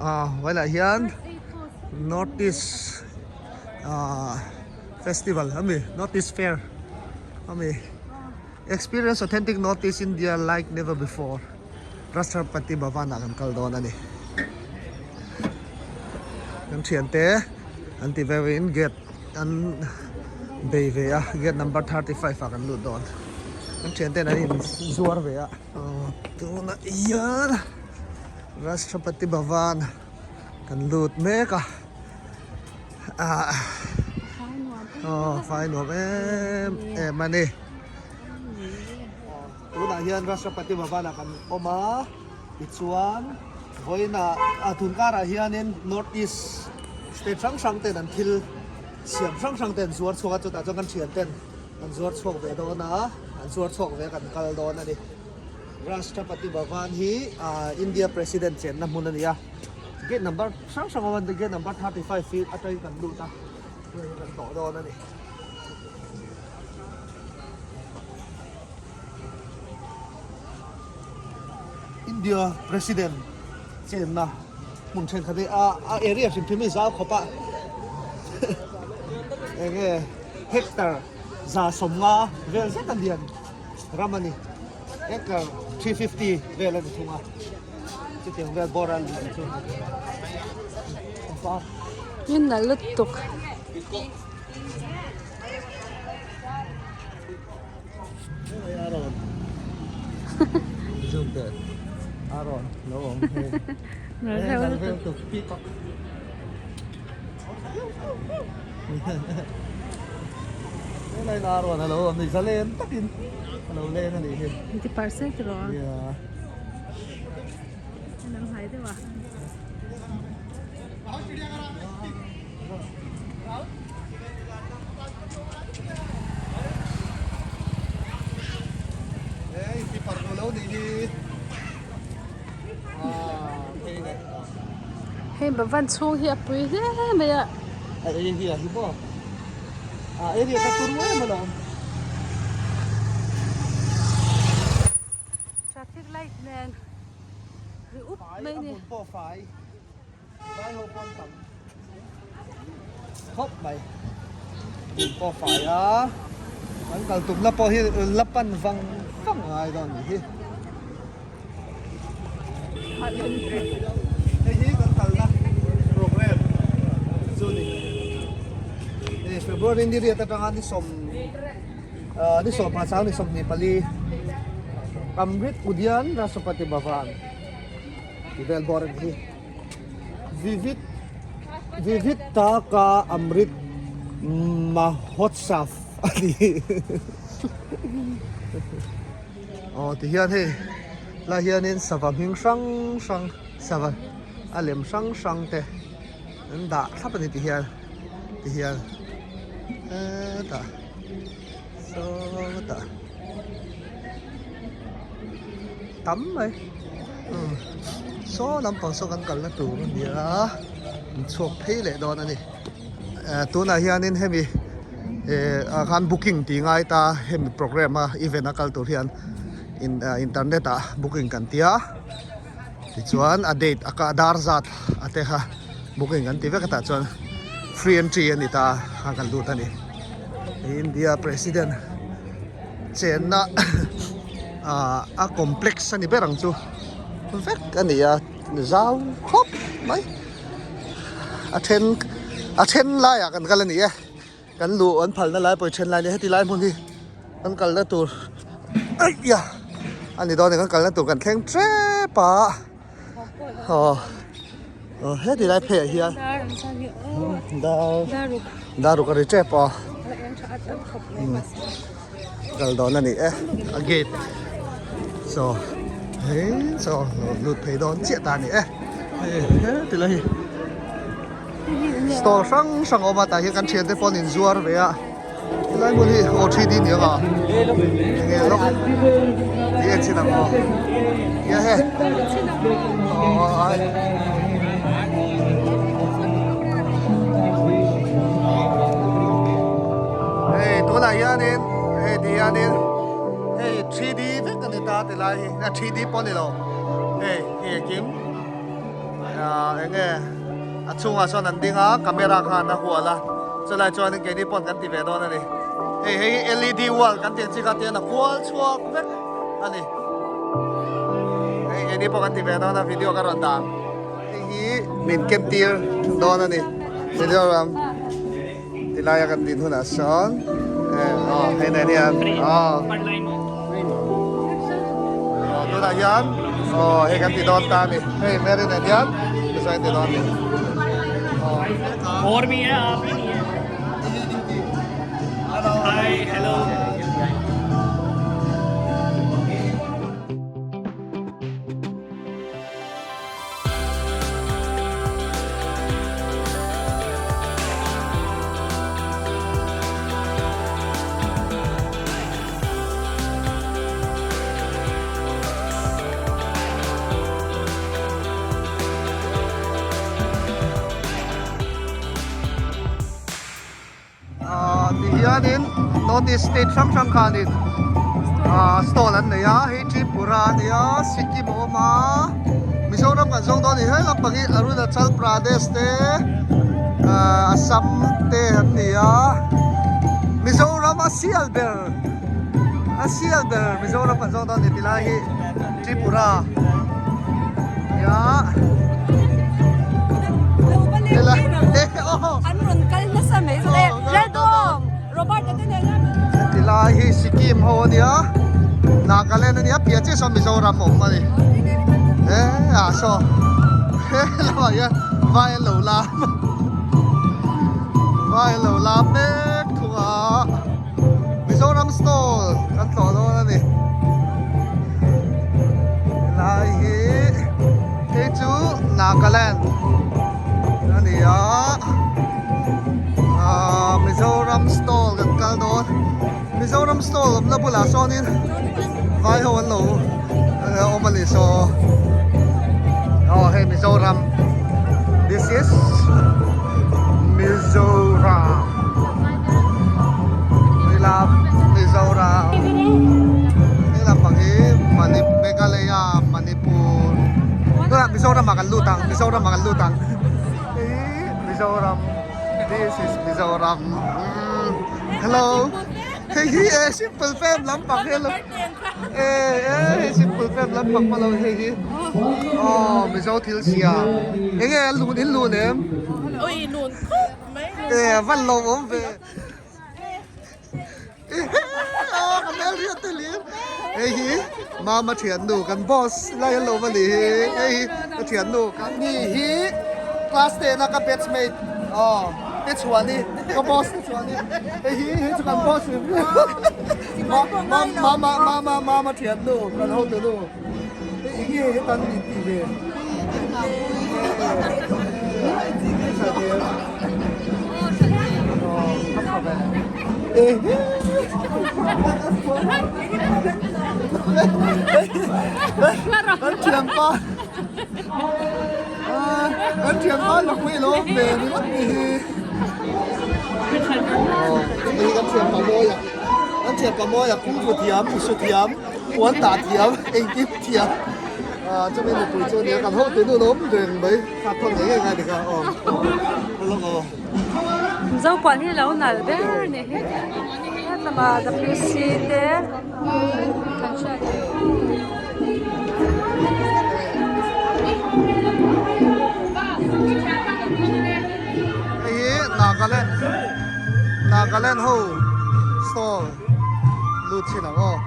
Ah helaiah hian North East ah festival a mi North East fair a mi experience authentic North East India like never before Rashtrapati Bhavan ah kan kal dawn a ni kan thiante an ti veuh in gate an bei ve a gate number 35 ah kan lut dawn kan thiante an in zuar ve a tunah hian Rashtrapati Bhavan kan lut mek a ah aw fai nuam em em a ni tunah hian Rashtrapati Bhavan ah kan awm a tichuan vawiinah a tun karah hianin North East state hrang hrang ten an thil siam hrang hrang te an zuar chhuak a chutah chuan kan thian ten an zuar chhuak ve dawn a an zuar chhuak ve a kan kal dawn a ni. Rashtrapati Bhavan hi India President chenna hmun a ni a, gate number hrang hrang a awm a, gate number 35 hi atangin kan lut a, hei hi kan tawh dawn a ni. India President chenna hmun thenkhat hi a a area hrim hrim hi zau khawp a enge hectare 150 vel zet a lian ram a ni. Acre 350 vel a ni thung a, chutiang vel bawr a lian chu a Min nalh lutuk. Aron zoom teh Aron lo awm hei nalh lutuk peacock. Helai la rawn alo awm ni zalen takin alo len a nih hi. Inti parcel ti rawh a. Yeah. An ang hlai deuh a. Hey, inti parcel lo nih hi. Ah, phei leh. Hei Bhavan chhung hi a pui hle mai a. A area hi maw? A area kha tur em alawm. Traffic light nen ri up mai ni. A hmun pawh fai. Vai ho pawn tam khawp mai. Hmun pawh fai a. Kan kal tumna pawh hi la pan vang vang ngai dawn ni hi. Hei hi kan kalna program chu ni. Hei February ni riat atanga ni sawm ni sawm ah chang ni 24 Amrit Udyan Rashtrapati Bhavan ti vel bawr a ni hi. Vivid Vividta ka Amrit Mahotsav a ni. Aw ti hian hei lai hianin sava hming hrang hrang sava a lem hrang hrang te an dah thlap a ni ti hian ti hian hetah sawtah tam mai umm saw lampang saw kan kalna tur a ni a an chhuak phei leh dawn a ni. Tunah hianin hemi eh ah khan booking tih ngai ta hemi program a event a kal tur hian internet ah booking kan ti a tichuan a date a kah dar zat a te kha booking kan ti vek a tah chuan free entry a ni ta a kan lut a ni India president chenna ah a complex a ni ber ang chu vek a ni a zau khawp mai. A then a then laiah kan kal a ni e kan luh an phalna lai pawh hi then lai a ni heti lai hmun hi kan kalna tur aih a ni dawn a ni kan kalna tur kan thleng tep a aw aw heti lai pheiah hian dar dar ruk a ri tep a kal dawn a ni e a gate saw hei saw lut phei dawn chiah ta a ni e hei heti lai hi stall hrang hrang a awm a tah hian kan thiante pawh an inzuar ve a helai hmun hi aw 3D ni ang a enge lawk tih en chin ang aw nia he aw ai. Hei tunah hianin hei ti hianin hei 3D vek a ni ta ti lai hi a 3D pawh a ni lo hei hi engkim Eng nge a chhungah sawn an ding a camera khan a hual a chulai chuanin keini pawn kan ti ve dawn a ni hei hei hi led wall kan tih ang chi kha tian a kual chhuak vek a ni hei keini pawh kan ti ve dawn a video ka rawn dah ang hei hi min ken tir dawn a ni Mizoram tilai a kan din hunah sawn aw hei nen hian aw aw tunah hian aw hei kan ti dawn ta a ni hei Mary nen hian tichuan kan ti dawn a ni aw. Aur bhi hai aap hi nahi hai hi hello. Ahh ti hianin North East state hrang hrang khanin ahh stall an nei a hei Tripura a nia Sikkim a awm a Mizoram kan zawng dawn a ni he lampang hi Arunachal Pradesh te ahh Assam te an ni a Mizoram a sial ber a sial ber Mizoram kan zawng dawn a ni tilai hi Tripura a nia helai aw. An rawn kal nasa mai zawk e. Lalbawm! Robert a te nen a. Heti lai hi Sikkim ho a nia, Nagaland a nia, piah chiah sawn Mizoram a awm a ni. He ah saw he lamah hian vai an lo lam vai an lo lam mek thung a, Mizoram stall kan tlawh dawn a ni. Helai hi hei chu Nagaland. A ni a ahh Mizoram stall kan kal dawn Mizoram stall awmna bulah sawnin vai ho an lo awm a ni saw aw hei Mizoram this is Mizoram we love Mizoram hei lampang hi Meghalaya Manipur tunah Mizoram ah kan lut ang Mizoram ah kan lut ang ih Mizoram this is Mizoram umm hello hei hi eh simple fam lampang hi alo eh eh hei simple fam lampang pawh alo hei hi aw Mizo thil siam eng nge a lun in lun em eh a van lo awm ve. Ka hmel riat te lim hei hi mama thiannu kan boss lai an lo va ni hi hei hi ka thiannu ka ni hi class ten a ka batch mate aw te chhuani ka boss te chhuani hei hi hei chu kan boss mama mama mama thiannu kan hotu nu hei eng nge hetan in tih ve Kan thianpa kan thianpa lawkpui lo awm ve ringawt ni hi hei kan thianpa mawi a kan thianpa mawi a kungfu thiam usu thiam puan tah thiam engkim thiam chumi nupui chu ania kan hotu nu lo awm reng mai kha thawn ngei ngei ngai ni kha aw aw aw. Zopuan hi lo nalh ber ni hi hetlama WC te kan hriat hi. Hei hi Nagaland Nagaland ho stall lut chin ang aw.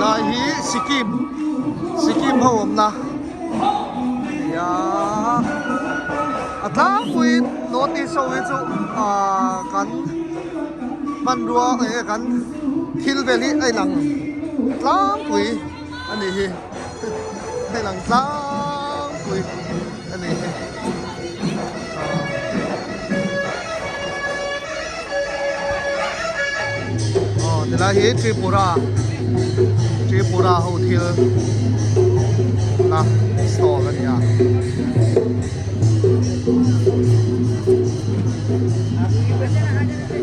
Lai hi Sikkim Sikkim ho awmna nia a tlangpuiin North East ho hi chu ahh kan hmanrua eng nge kan thil vel hi a inang tlangpui a nih hi a inang tlangpui a nih hi aw tilai hi Tripura. Tripura ho thil na stall a ni a.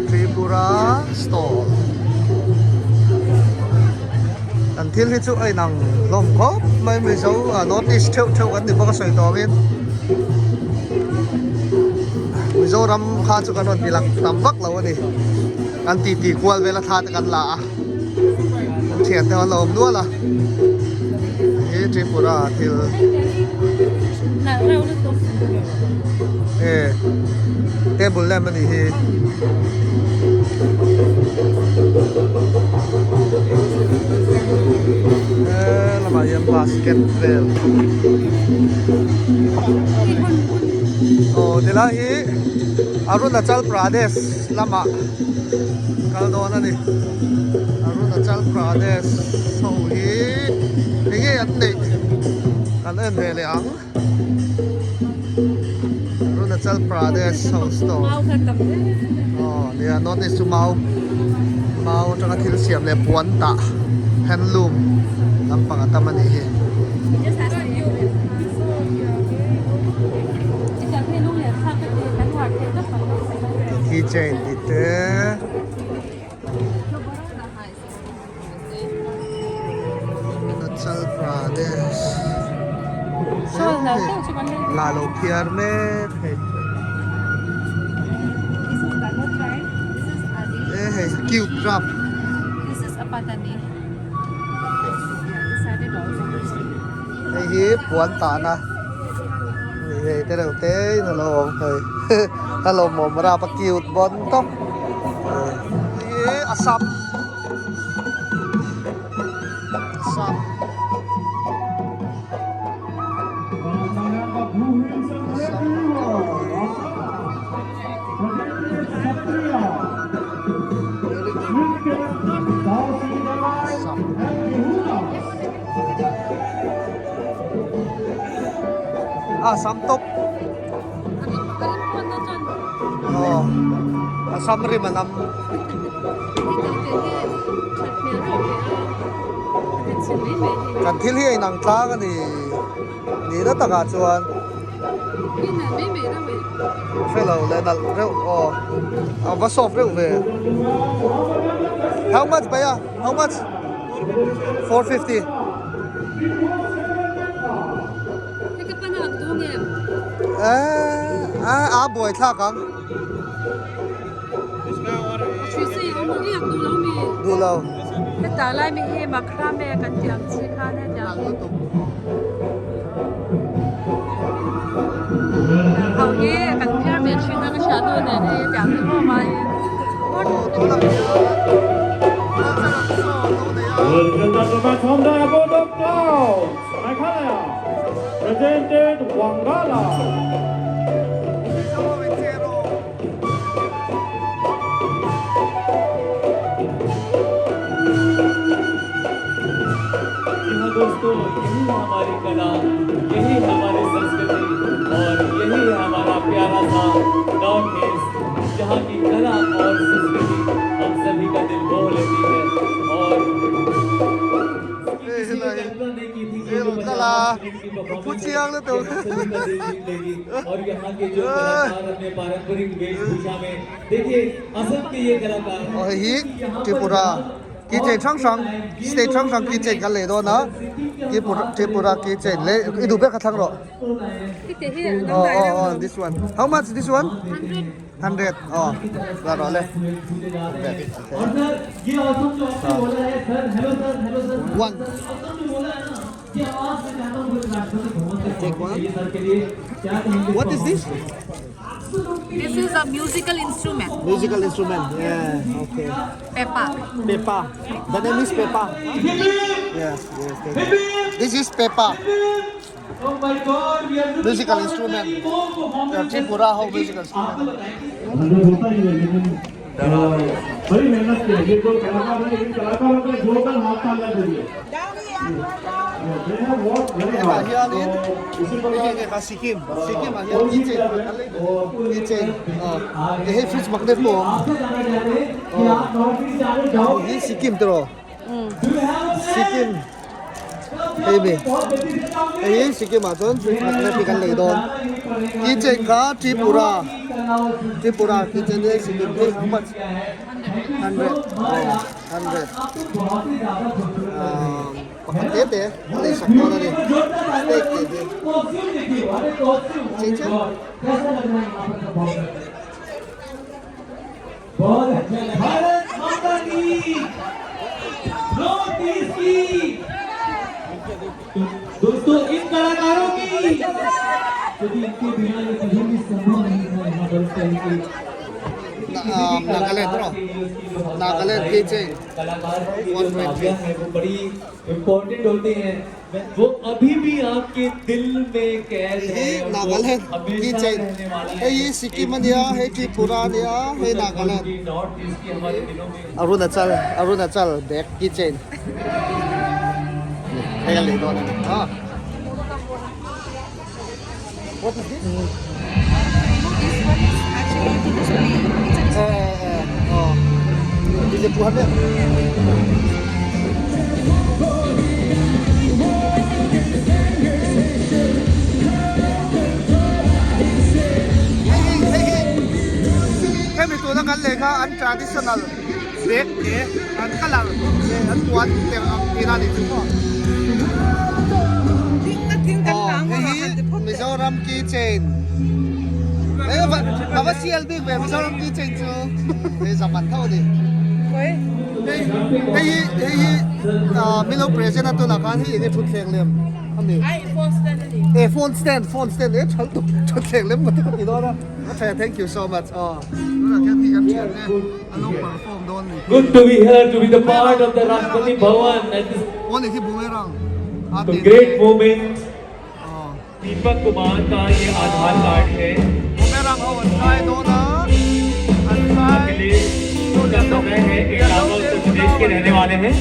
Tripura stall Kan thil hi chu a inang hlawm khawp mai Mizo North East theuh theuh kan ni bawk a sawi tawngin Mizoram kha chu kan rawn ti lang tam vak lo a ni. Kan titi kual vel a thla te kan la a. Kan thian te an lo awm nual a. Hi Tripura thil. E table lamp a nih hi. He lamah hian basket vel. Aw tilai hi Arunachal Pradesh lamah kal dawn a ni. Arunachal Pradesh ho hi eng nge an neih kan en ve leh ang. Arunachal Pradesh ho store aw nia North East chu mau mau atanga thil siam leh puan tah handloom lampang a tam a nih hi. Keychain tih te. Arunachal Pradesh la lo phiar mek hei e hei cute rap hei hi puan tahna hei te reuh te in a lo awm hei a lawmawm rap a cute bawn tawp. Hei hi Assam Assam Assam Assam top Aw a sam rim a nam. Kan thil hi a inang tlang a ni nihna takah chuan hre lo leh nalh reuh aw a va soft reuh ve how much bhaiya how much 450 A buai thlak ang. Duh lo. Heta lai mi hi macrame kan tih ang chi khan hetiang hi. Ho hi kan phiar ve thin a ka hria nu nen hi hetiang hi maw mai. Presented Wangala. जी हाँ दोस्तों यही है हमारी कला यही है हमारी संस्कृति और यही है हमारा प्यारा सा नॉर्थ ईस्ट जहाँ की कला और संस्कृति हम सभी का दिल मोह लेती है और Hey, hello. Phu chiang lutuk. और यहाँ के जो कलाकार अपने पारंपरिक वेशभूषा में देखिए असम के ये कलाकार Aw hei hi Tripura keychain hrang hrang state hrang hrang keychain kan lei dawn a Tripura Tripura keychain leh i duh ber kha thlang rawh. Aw aw aw this one how much this one? 100 aw la rawh le one take one what is this This is a musical instrument. Musical instrument yeah okay Pepa. Pepa the name is Pepa yes yes thank you this is Pepa Musical instrument Tripura ho musical instrument बड़ी मेहनत से ये जो कलाकार है इन कलाकारों का जोरदार हाथ तालियां दीजिए Hetah hianin hei nge kha Sikkim Sikkim ah hian keychain pakhat a lei keychain aw hei fridge magnet pawh a awm aw hei hi Sikkim tiraw. Sikkim hei mi hei hi Sikkim ah chuan magnet hi kan lei dawn keychain kha Tripura Tripura keychain hi Sikkim hi how much hundred aw hundred ahh pakhat te te a lei sak dawn a ni snake tih hi cheng cheng. Nagaland rawh Nagaland keychain 120. Hei hi Nagaland keychain hei hi Sikkim a nia hei Tripura a nia hei Nagaland Arunachal Arunachal bag keychain hei a lei dawn a ni a What is this? Eh eh eh oh This is 200. Hemi tuna kan leh kha an traditional bag te an colour leh an puan tel ang tihna a nih chu maw. Aw hei hi Mizoram key chain a va sial bik ve Mizoram key chain chu hei zaman tho a ni. Hei hei hi hei hi Milo present a tunah khan hei enge thutthleng lem a ni. Eh phone stand phone stand eh tha lutuk thutthleng lem maw te ka ti dawn a. Thank you so much aw. Tunah khian hi kan thian e a lo perform dawn ni. Good to be here to be the part of the Rashtrapati Bhavan at this Aw ni khi boomerang a ti great moment. Deepak Kumar का ये आधार card है Boomerang ho an zai dawn a an zai Akhilesh का समय है इटावा उत्तर प्रदेश के रहने वाले हैं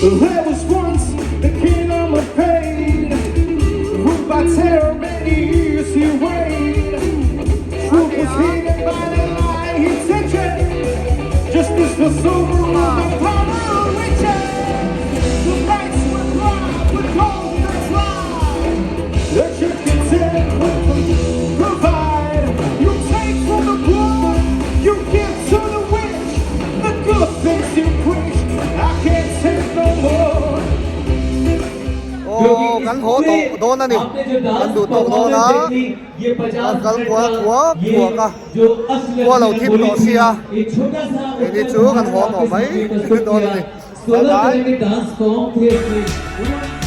There was once the kingdom of pain, ruled by terror many years he reigned. Truth was hidden by the lie he teaches. Justice was overruled by power of riches. The lights were blind with gold that's lie. The church content with provide. You take from the poor, you give to the rich. The good things you preach, I can't take no more. Aw kan haw tawh dawn a ni kan duh tawk dawn a kan kal kual thuak thuak a khua lo thim tawh sia keini chu kan haw tawh mai dawn a ni bye bye.